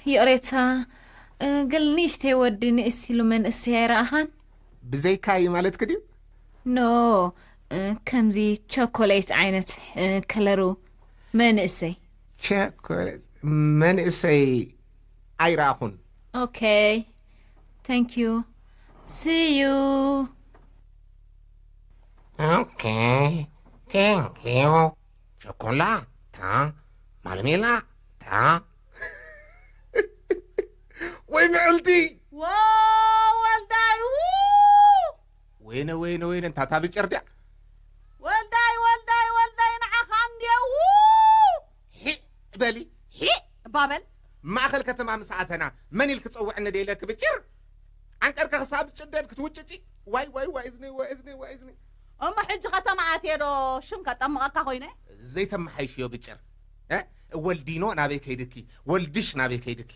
ይቕሬታ፣ እ፣ ገለ ንእሽተይ ወዲ ንእስ ኢሉ መንእሰይ ኣይረኣኻን? ብዘይካይ ማለትኪ ድዩ? ኖ፣ እ፣ ከምዚ ቸኮሌት ዓይነት፣ እ፣ ከለሩ መንእሰይ። ቸኮሌት መንእሰይ ኣይረኣኹን። ኦኬ፣ thank you, see you. ኦኬ፣ thank you. ቸኮላታ፣ ማለሜላታ። ወይ ምዕልቲ! ዎ ወልዳይ ው ወይነ ወይነ ወይነ እንታታ ብጭር ድያ? ወልዳይ ወልዳይ ወልዳይ ንዓኻ እንድየ ው ሂ በሊ። ሂ እባበል ማእኸል ከተማ ምስ ኣተና መን ኢልክ ጸውዕኒ ደይለክ ብጭር? ዓንቀርካ ክሳብ ጭደድ ክትውጭጪ። ዋይ ዋይ ዋይ እዝኒ ዋይ እዝኒ ዋይ እዝኒ። እሞ ሕጂ ከተማ ኣትየ ዶ ሽም ከጠምቐካ ኮይነ? ዘይተመሓይሽዮ ብጭር። እ? ወልዲኖ ናበይ ከይድኪ? ወልድሽ ናበይ ከይድኪ?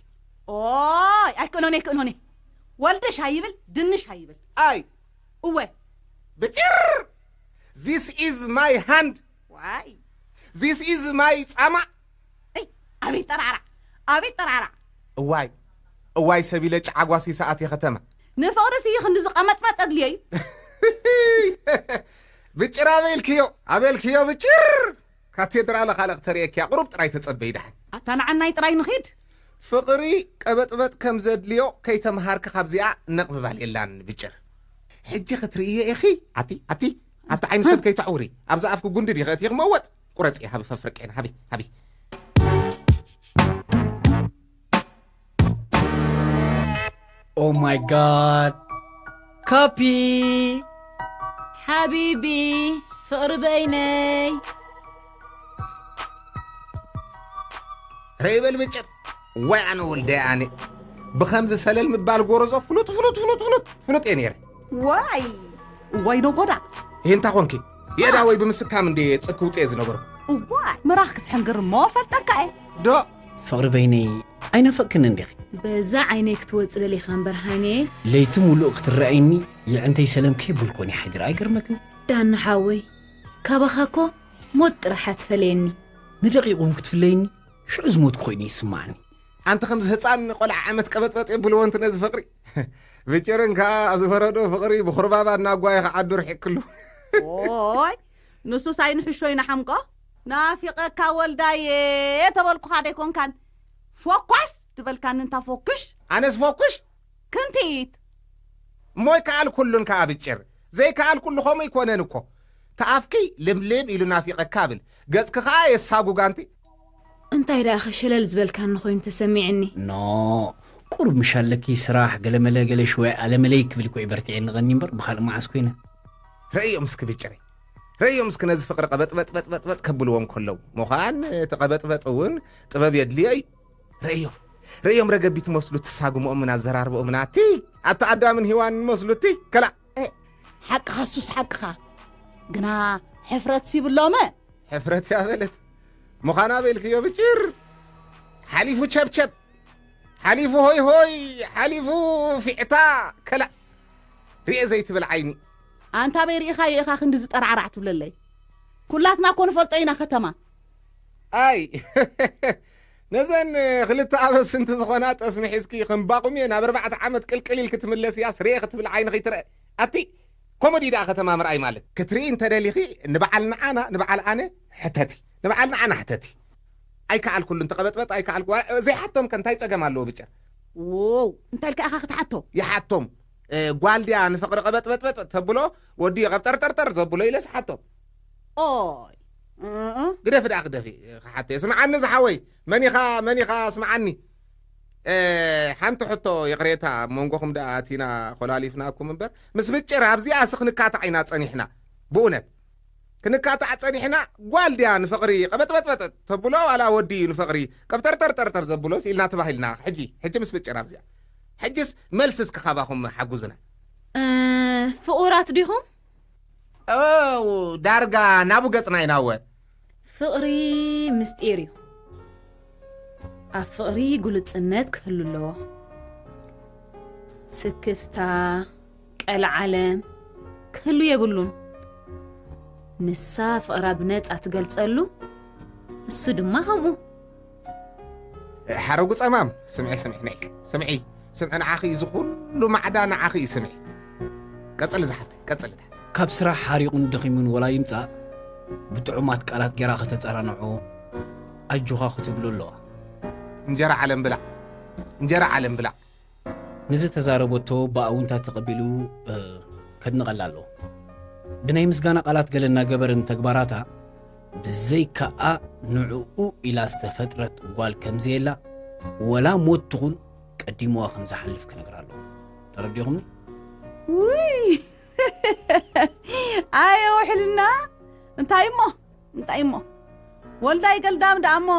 ኦይ ኣይክእኖን ኣይክእኖን። ወልድሽ ኣይብል ድንሽ ኣይብል። ኣይ እወ ብጭር! This is my hand. ዋይ This is my ጻማ። እይ ኣቤት ጠራዕራዕ ኣቤት ጠራዕራዕ። እዋይ እዋይ ሰቢለ ጫዓጓሲ ሰኣት የኸተማ። ንፍቕሪ ስዩ ክንዲ ዝቐመጽመጽ ኣድልዮ እዩ። ብጭር ኣበልክዮ ኣበልክዮ ብጭር። ካቴድራል ካልእ ክተርእየኪያ ቁሩብ ጥራይ ተጸበይ ደሓን። ኣታ ንዓናይ ጥራይ ንኺድ። ፍቕሪ ቀበጥበጥ ከም ዘድልዮ ከይተምሃርኪ ካብዚኣ ነቕብባል የላን ብጭር። ሕጂ ክትርእዮ ኢኺ። ኣቲ ኣቲ ኣቲ ዓይኒ ሰብ ከይተዕውሪ። ኣብዛ ኣፍኪ ጉንዲ ዲኸ እቲ ክመወጥ? ቁረጺ ሃቢ ፈፍርቄን ሃቢ ሃቢ። Oh my god. ካፒ! ሓቢቢ፣ ፍቕሪ በይነይ። ረይበል ብጭር ዋይ ኣነ ወልደይ ኣነ ብኸምዚ ሰለል ምባል ጎረዞ ፍሉጥ ፍሉጥ ፍሉጥ ፍሉጥ ፍሉጥ እየ ነይረ። ዋይ ዋይ ነጎዳ። ይህንታ ኾንኪ የዳ ወይ ብምስካም እንደ ጽክ ውፅኤ ዝነበሩ። ዋይ ምራኽ ክትሕንግር እሞ ፈልጠካ እየ። ዶ ፍቕሪ በይነይ ኣይናፈቅክን እንዲኺ? በዛ ዓይነይ ክትወጽእ ደሊኻ እምበር ሃይነየ። ለይቲ ሙሉእ ክትረኣይኒ የዕንተይ ሰለም ከይብልኮን ይሓድር ኣይገርመክን? ዳኒ ሓወይ፣ ካባኻ እኮ ሞት ጥራሕ ኣትፈለየኒ። ንደቂቕ እውን ክትፍለይኒ ሽዑ ዝሞት ኮይኑ ይስማዓኒ። ኣንቲ ከምዚ ህፃን ቆልዓ ዓመት ቀበጥበጥ የብልዎ እንት ነዚ ፍቕሪ ብጭርን ከዓ ዝፈረዶ ፍቕሪ ብኹርባባ እናጓየ ክዓዱ ርሒቅክሉ። ኦይ ንሱስ ኣይንሕሾ ይንሓምቆ። ናፊቐካ ወልዳየ ተበልኩኻ ደይኮንካን ፎኳስ ትበልካኒ እንታ ፎክሽ። ኣነስ ፎኩሽ ክንቲት እሞይ ከኣልኩሉን ከዓ ብጭር ዘይከኣልኩሉ ከምኡ ይኮነን እኮ። ተኣፍኪ ልምልም ኢሉ ናፊቐካ ብል ገፅኪ ከዓ የሳጉጋንቲ። እንታይ ደኣ ኸሸለል ዝበልካኒ ኮይኑ ተሰሚዕኒ። ኖ ቁሩብ ምሽ ኣለኪ ስራሕ ገለመለ ገለ ሽወይ ኣለመለይ ክብል ኮይ በርቲዐ ንቐኒ እምበር ብኻልእ መዓስ ኮይነ። ረእዮም እስኪ ብጭረይ ረእዮም እስኪ ነዚ ፍቕሪ ቀበጥበጥበጥበጥ ከብልዎም ከለዉ ምዃን እቲ ቀበጥበጥ እውን ጥበብ የድልዮ እዩ። ረእዮም ረእዮም ረገቢት መስሉ ትሳግምኦምን ኣዘራርበኦምን ኣቲ ኣታ ኣዳምን ሂዋንን መስሉ እቲ ከላ ሓቅኻ ሱስ ሓቅኻ ግና ሕፍረት ሲብሎመ ሕፍረት እያ በለት ምዃና በልክዮ ብጭር ሓሊፉ ቸብቸብ ሓሊፉ ሆይ ሆይ ሓሊፉ ፊዕታ ከላ ርኤ ዘይትብል ዓይኒ ኣንታ በይ ርኢኻዮ ኢኻ ክንዲ ዝጠራዕራዕ ትብለለይ ኩላትና እኮ ንፈልጦ ኢና ከተማ ኣይ ነዘን ክልተ ኣበስንቲ ዝኾና ጠስሚ ሒዝኪ ከም ባቑም እየ ናብ ኣርባዕተ ዓመት ቅልቅል ኢልኪ ትምለስ እያስ ርኤ ክትብል ዓይኒ ከይትረአ ኣቲ ኮመዲ ደኣ ከተማ ምርኣይ ማለት ክትርኢ እንተደሊኺ ንበዓል ንዓና ንበዓል ኣነ ሕተቲ ንበዓል ንዓና ሕተቲ ኣይከኣልኩሉን ተቐበጥበጥ ኣይከኣልኩ ዘይሓቶም ከ እንታይ ጸገም ኣለዎ ብጭር ው እንታይ ኢልካ ኢኻ ክትሓቶ ይሓቶም እ፣ ጓል ድያ ንፍቕሪ ቀበጥበጥበጥ ተብሎ ወዲ ቀብጠርጠርጠር ዘብሎ ኢለ ስሓቶም ኦይ እእ፣ ግደፊ ደኣ ክደፊ ክሓተ ስምዓኒ ዝሓወይ መን ኢኻ መን ኢኻ ስምዓኒ እ፣ ሓንቲ ሕቶ ይቕሬታ ኣብ መንጎኹም ደኣ ኣቲና ኮላሊፍናኩም እምበር ምስ ብጭር ኣብዚኣ ሲ ክንካታዕ ኢና ጸኒሕና ብእውነት ክንካታዕ ጸኒሕና ጓል ድያ ንፍቕሪ ቀበጥበጥበጥ ተብሎ ዋላ ወዲ እዩ ንፍቕሪ ቀብጠርጠርጠርጠር ዘብሎ ስኢልና ተባሂልና ሕጂ ሕጂ ምስ ብጭር ኣብዚኣ ሕጅስ መልሲ እስኪ ካባኹም ሓጉዝና እ፣ ፍቑራት ዲኹም? ኦ ዳርጋ ናቡ ገጽና ኢናወ ፍቕሪ ምስጢር እዩ። ኣብ ፍቕሪ ግሉጽነት ክህሉ ኣለዎ። ስክፍታ፣ ቀልዓለም ክህሉ የብሉን። ንሳ ፍቕራ ብነጻ ትገልጸሉ፣ እሱ ድማ ከምኡ። ሓረጉ ጸማም፣ ስምዒ፣ ስምዒ፣ ነይ፣ ስምዒ፣ ስምዒ፣ ንዓኺ እዩ ዝኹሉ ማዕዳ፣ ንዓኺ እዩ፣ ስምዒ። ቀጽሊ ዝሓፍተይ፣ ቀጽሊ ድሓ። ካብ ስራሕ ሓሪቑን ደኺሙን ወላ ይምጻእ፣ ብጥዑማት ቃላት ጌራ ከተጸናንዖ፣ ኣጆኻ ክትብሎ ኣለዋ። እንጀራ ዓለም ብላዕ፣ እንጀራ ዓለም ብላዕ። ንዝተዛረበቶ ብኣውንታ ተቐቢሉ፣ እ፣ ከድንቐላ ኣለዎ። ብናይ ምስጋና ቃላት ገለ እናገበረ ንተግባራታ፣ ብዘይካኣ ንዕኡ ኢላ ዝተፈጥረት ጓል ከምዘየላ፣ ወላ ሞት ትኹን ቀዲምዋ ከም ዝሓልፍ ክነግራ ኣለዎ። ተረዲኹምኒ? ውይ! ኣየ ውሕልና! እንታይ እሞ? እንታይ እሞ? ወልዳይ ገልዳም ደኣ እሞ፣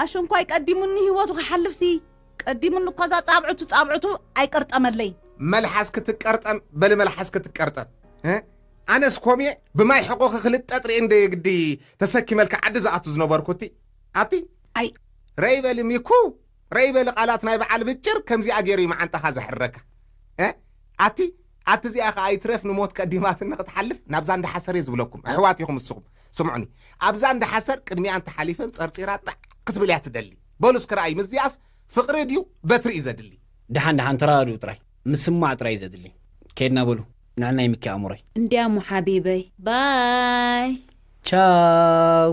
ኣሽንኳይ ቀዲሙኒ ህይወቱ ክሓልፍሲ፣ ቀዲሙኒ እኮ እዛ ጻብዕቱ፣ ጻብዕቱ ኣይቀርጠመለይን። መልሓስ ክትቀርጠም፣ በሊ መልሓስ ክትቀርጠም። እ? ኣነስ ኮምየ ብማይ ሕቆኺ ክልጠጥ ርእየ እንደ ግዲ ተሰኪመልካ ዓዲ ዝኣቱ ዝነበርኩ እቲ። ኣቲ? ኣይ። ረይ በሊ ሚኩ፣ ረይ በሊ ቃላት ናይ በዓል ብጭር ከምዚኣ ገይሩ እዩ መዓንጣኻ ዘሕርረካ። እ? ኣቲ? ኣቲ እዚኣ ኸኣ ኣይትረፍ ንሞት ቀዲማትኒ ክትሓልፍ ናብዛ እንዳ ሓሰር እየ ዝብለኩም። ኣሕዋት ኢኹም እስኹም። ስምዑኒ። ኣብዛ እንዳ ሓሰር ቅድሚኣ እንተሓሊፈን ጸርጺራ ጣዕ ክትብል እያ ትደሊ። በሉ እስኪ ረኣዩ፣ ምስዚኣስ ፍቕሪ ድዩ በትሪ እዩ ዘድሊ? ደሓን፣ ደሓን፣ ተረዳድኡ ጥራይ። ምስማዕ ጥራይ እዩ ዘድሊ። ከይድና በሉ። ንዕናይ ምኪ ኣእምሮይ። እንዲያሞ ሓቢበይ። ባይ። ቻው።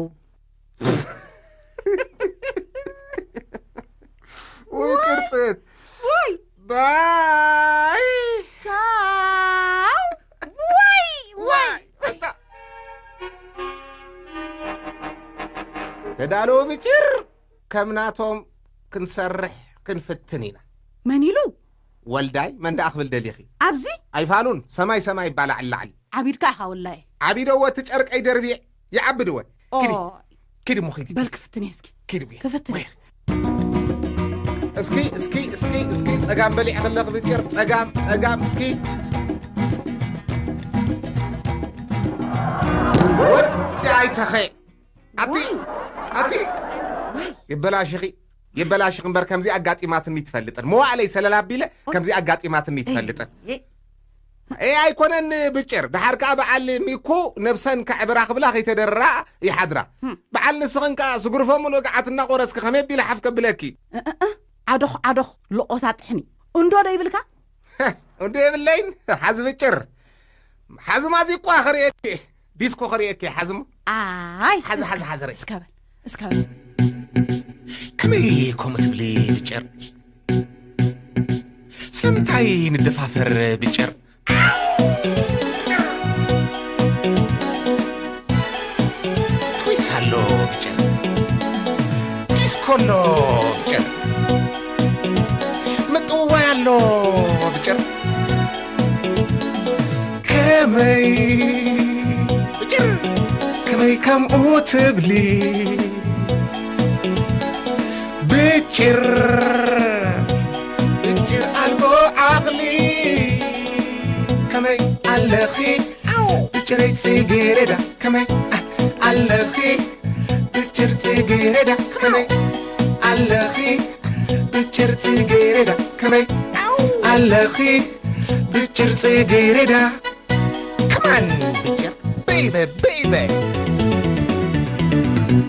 ወይ ቅርጽት። ወይ። ባይ። ቻው። ወይ፣ ወይ። ዋይ፣ ኣታ። ተዳለዉ ብጭር፣ ከም ናቶም ክንሰርሕ ክንፍትን ኢና። መን ኢሉ? ወልዳይ፣ መን ደኣ ክብል ደሊኺ? ኣብዚ? ኣይፋሉን፣ ሰማይ ሰማይ ይባላዕ ላዕሊ። ዓቢድካ ኢኻ ወላይ። ዓቢደዎ እቲ ጨርቀይ ደርብየ፣ ይዓብድወ። ኦ። ኪዲ፣ ኪዲ እሞ ኪዲ። በል ክፍትን እየ እስኪ። ኪዲ እየ። ክፍትን እየ። እስኪ፣ እስኪ፣ እስኪ፣ እስኪ፣ ጸጋም በሊዕ ከለኽ ብጭር፣ ጸጋም፣ ጸጋም፣ እስኪ። ወዲ ኣይተኸ። ኣቲ፣ ኣቲ። የበላሽኺ፣ የበላሽኺ እምበር ከምዚ ኣጋጢማትኒ ትፈልጥን። መዋእለይ ሰለል ኣቢለ ከምዚ ኣጋጢማትኒ ትፈልጥን። ኤ፣ ኣይኮነን ብጭር። ደሓር ከኣ በዓል ሚኩ ነብሰን ከዕብራ ክብላ ከይተደርራ ይሓድራ። ህም። በዓል ንስኽን ከኣ ስጉርፎ ምሉእ ገዓት እናቖረስኪ ከመይ ኣቢለ ሓፍ ከብለኪ? እ፣ እ፣ እ፣ ዓዶኽ፣ ዓዶኽ፣ ሎቖታ ጥሕኒ። እንዶ ዶ ይብልካ? እንዶ የብለይን፣ ሓዚ ብጭር። ሓዚ ማዚቋ ክርእየኪ፣ ዲስኮ ክርእየኪ፣ ሓዚ እሞ። ኣይ፣ ሓዚ፣ እስከ፣ ሓዚ፣ ሓዚ ርእ። እስከ በል፣ እስከ በል። ከመይ ከምኡ ትብሊ ብጭር? ስለምንታይ ንደፋፈር ብጭር? ትዊስ ኣሎ ብጭር፣ ዲስኮ ኣሎ ብጭር፣ ምጥውዋይ ኣሎ ብጭር። ከመይ ብጭር፣ ከመይ ከምኡ ትብሊ? ብጭር፣ ብጭር ኣልቦ ዓቕሊ፣ ከመይ ኣለኺ? ኣው! ብጭረይ ጽጌረዳ፣ ከመይ፣ ኣ፣ ኣለኺ? ብጭር ጽጌረዳ፣ ከመይ ኣለኺ? ብጭር ጽጌረዳ፣ ከመይ፣ ኣው! ኣለኺ? ብጭር ጽጌረዳ። ከማን ብጭር፣ ቤይበ፣ ቤይበ።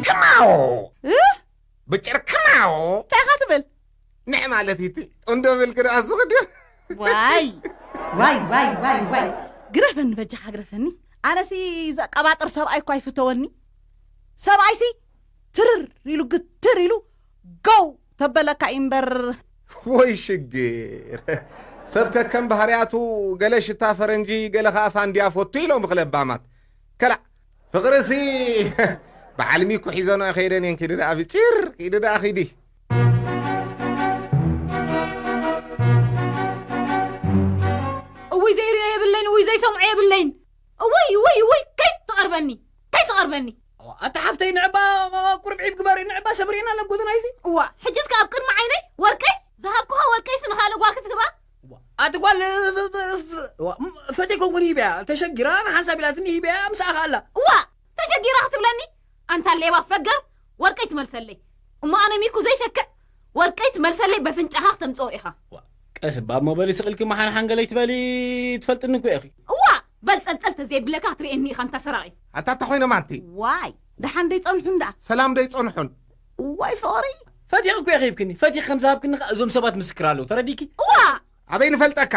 ከማው! እ? ብጭር ከማው! እንታይ ኢኻ ትብል? ንዕ ማለት እዩ እቲ እንዶ ብል ክደኣ ዝኽድ። ዋይ! ዋይ፣ ዋይ፣ ዋይ፣ ዋይ! ግረፈኒ በጃኻ፣ ግረፈኒ። ኣነሲ ዘቀባጥር ሰብኣይ እኳ ኣይፍተወኒ። ሰብኣይሲ ትርር ኢሉ፣ ግትር ኢሉ፣ ጎው ተበለካ እዩ እምበር። ወይ ሽግር! ሰብ ከከም ባህርያቱ፣ ገለ ሽታ ፈረንጂ፣ ገለ ኸኣ ፋንድያ ፈቱ ኢሎም እኽለባማት። ከላእ፣ ፍቕርሲ በዓል ሚኩ ሒዘኖ ከይደን እየን። ኪዲ ደኣ ብጭር፣ ኪዲ ደኣ ኪዲ። እውይ ዘይርእዮ የብለይን፣ እውይ ዘይሰምዖ የብለይን። እውይ፣ እውይ፣ እውይ፣ ከይትቐርበኒ፣ ከይትቐርበኒ። ኣታ ሓፍተይ ንዕባ ቁርብዒብ ግበሪ፣ ንዕባ ሰብሪና ናብ ጎደና ይሲ። እዋ፣ ሕጅስ ከ ኣብ ቅድሚ ዓይነይ ወርቀይ፣ ዝሃብኩኻ ወርቀይስ ንኻልእ ጓል ክትህባ? እዋ፣ ኣቲ ጓል፣ እዋ፣ ፈተይ ኮንኩን ሂበያ፣ ተሸጊራ ንሓንሳብ ኢላትኒ ሂበያ፣ ምስኣ ከኣላ። እዋ፣ ተሸጊራ ክትብለኒ? ኣንታ ሌባ ፈገር፣ ወርቀይ ትመልሰለይ። እሞ ኣነ ሚኩ ዘይሸክዕ፣ ወርቀይ ትመልሰለይ በፍንጫኻ ክተምጽኦ ኢኻ። እዋ፣ ቀስ እባ እሞ በሊ ስቕ ኢልኪ መሓንሓን ገለ ኣይትበሊ፣ ትፈልጥኒ እኮ ኢኺ። እዋ፣ በል ጠልጠል ተዘይብለካ ክትርእየኒ ኢኻ ኣንታ ሰራቒ። ኣታ እንታይ ኮይኖም ኣንቲ? ዋይ፣ ደሓን ዶ ይጸንሑን ደኣ? ሰላም ዶ ይጸንሑን? ዋይ ፍቕሪ። ፈቲኽ እኮ ኢኺ ሂብክኒ። ፈቲኽ ከም ዝሃብክኒ ከኣ እዞም ሰባት ምስክር ኣለዉ። ተረዲእኪ? እዋ! ኣበይ ንፈልጠካ?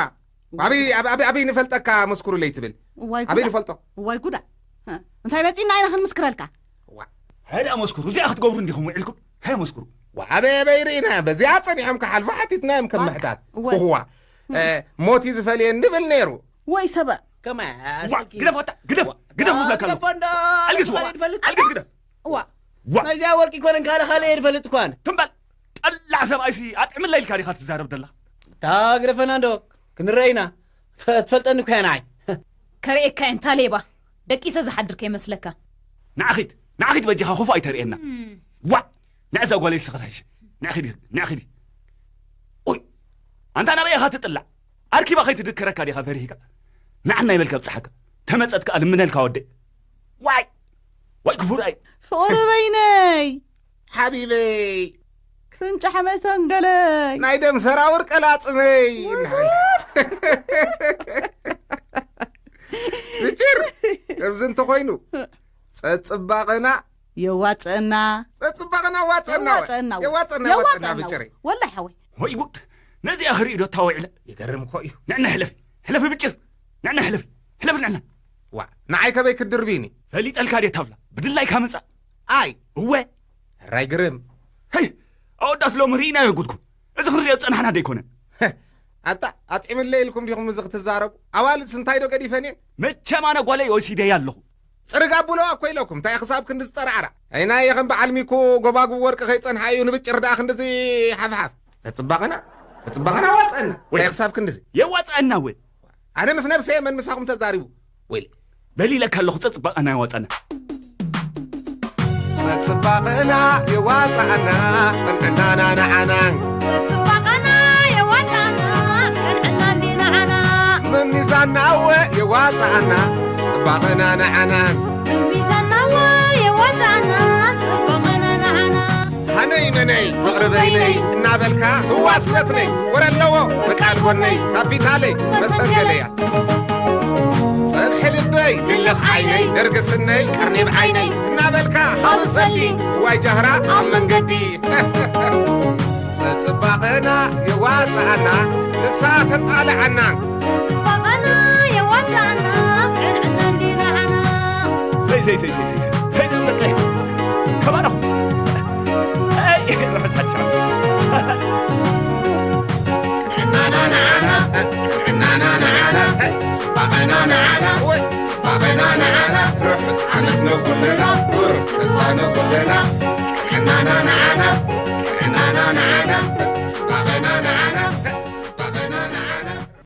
ኣበይ፣ ኣበ-፣ ኣበ-፣ ኣበይ ንፈልጠካ መስክሩለይ ትብል? እዋይ ኣበይ ጉዳ። ንፈልጦ? እዋይ ጉዳ። እ፣ እንታይ መጺእና ኢና ክንምስክረልካ? ዋ። ሃይ ደኣ መስክሩ። እዚኣ ክትገብሩ እንዲኹም ውዒልኩም? ሃይ መስክሩ። ዋ፣ ኣበይ፣ ኣበይ ርኢና? በዚኣ ጸኒሖም ክሓልፉ ሓቲትናዮም ከም ዋ። ምሕታት። እዋይ። እዋ። እ፣ ሞት እዩ ዝፈልየኒ ንብል ነይሩ። ወይ ሰበ። ከመይ ዋ፣ ኣሰኪ። ግደፍ ወጣ፣ ግደፍ፣ ዋ፣ ግደፍ ዋ፣ ዝብለካ ኣለኹ። ግደፎ እንዶ፣ ኣልግስ ዋ፣ ካልእ ድፈልጥ። ኣልግስ ግደፍ። ዋ። ዋ። ናይዚኣ ወርቂ ኮነን ካልእ ካልእ እየ ድፈልጥ እኳን። ትም በል። ጠላዕ ሰብኣይሲ ኣጥዕምለይ ኢልካ ዲኻ ትዛረብ ደላ? እታ ግደፈና እንዶ፣ ክንረአ ኢና። ፈ-፣ ትፈልጠኒ እኮ እያ ንዓይ። ከርእየካ እየ እንታ ሌባ። ደቂሰ ዝሓድር ከይመስለካ። ንዓ ኺድ፣ ንዓ ኺድ በጃኻ ክፉእ ኣይተርእየና። እም። ዋዕ! ንዕዛ ጓለይ ስኸ ሳይሽ። ንዓ ኺድ፣ ንዓ ኺድ። ኦይ! ኣንታ ናበይ ኢኻ ትጥላዕ? ኣርኪባ ከይትድከረካ ዲኻ ፈሪህካ? ንዓና ይበልካ ብጽሓካ። ተመጸት ከኣ ልምነልካ ወደይ። ዋይ! ዋይ ክፉእ ርኣይ። ፍቕሪ በይነይ። ሓቢበይ። ፍንጫሕ መሰንገለይ። ናይ ደም ሰራውር ቀላጽመይ። ውይ! ብጭር! ከምዚ እንተኾይኑ፣ ጸጽባቐና የዋጽአና። ጸጽባቐና ዋጽአና ወይ? የዋጽአና ወይ? የዋጽአና፣ የዋጽአና የዋጽአና ብጭረይ። ወይ? ወላሂ ሓወይ። ወይ ጉድ! ነዚኣ ክርኢ ዶ እታ ውዒለ? ይገርም እኮ እዩ። ንዕና ሕለፊ፣ ሕለፊ ብጭር! ንዕና ሕለፊ፣ ሕለፊ ንዕና! ዋ፣ ንዓይ ከበይ ክትድርብይኒ? ፈሊጠልካ ድየ ታብላ? ብድላይካ ምጻእ! ኣይ! እወ! ሕራይ ግርም! ሄይ! ኣወዳት ሎሚ ርኢናዮ ጉድኩም! እዚ ክንሪኦ ዝጸናሕና ዶ ኣይኮነን? ኣታ፣ ኣጥዒምለይ ኢልኩም ዲኹም እዚ ክትዛረቡ? ኣዋልድስ እንታይ ዶ ገዲፈን እየን? መቸም ኣነ ጓለይ ወሲደያ ኣለኹ። ጽርግ ኣብልዋ እኮ ኢለኩም፣ እንታይ ክሳብ ክንድዚ ጠራዕራ? ኣይናየ ከም በዓል ሚኩ ጎባጉብ ወርቂ ከይጸንሓ እዩ ንብጭር ደኣ ክንድዚ ሓፍሓፍ። ተጽባቐና፣ ተጽባቐና ዋጸና። ወይ እንታይ ክሳብ ክንድዚ? የዋጸአና ወይ? ኣነ ምስ ነብሰ የመን ምሳኹም ተዛሪቡ። ወይ በል ኢለካ ኣለኹ፣ ጸጽባቐና የዋጸና። ጸጽባቐና የዋጸኣና፣ ቅንዕናና ንዓና። ጽባቐና የዋጽኣና፣ ቅንዕና እንዲ ንዓና። መሚዛና እወ የዋጽኣና፣ ጽባቐና ንዓና። መሚዛና እወ የዋጽኣና፣ ጽባቐና ንዓና። ሃነይ መነይ ፍቕሪ በይነይ እናበልካ ህዋስ ፈትነይ፣ ወረ ኣለዎ በቃል ጎነይ ካፒታለይ መሰንገለያ። ጸብሒ ልበይ ልልኽ ዓይነይ፣ ደርጊ ስነይ ቀርኒብ ዓይነይ እናበልካ ሃውሰሊ፣ ዋይ ጃህራ ኣብ መንገዲ። ጸጽባቐና የዋጽኣና፣ ንሳ ተጣልዓና። ጸጽባቐና የዋጽኣና፣ ቅንዕና እንዲ ንዓና። ሰይ፣ ሰይ፣ ሰይ፣ ሰይ፣ ሰይ፣ ሰይ፣ ሰይ፣ ደመቀ። ከባዳኹም። ኣይ፣ ርሑስ ሓድሽ ዓመት። ጥዕናና ንዓና፣ ጥዕናና ንዓና፣ ጽባቐና ንዓና፣ ጽባቐና ንዓና፣ ርሑስ ዓመት ንኹልና፣ ብሩኽ ተስፋ ንኹልና። ጥዕናና ንዓና፣ ጥዕናና ንዓና።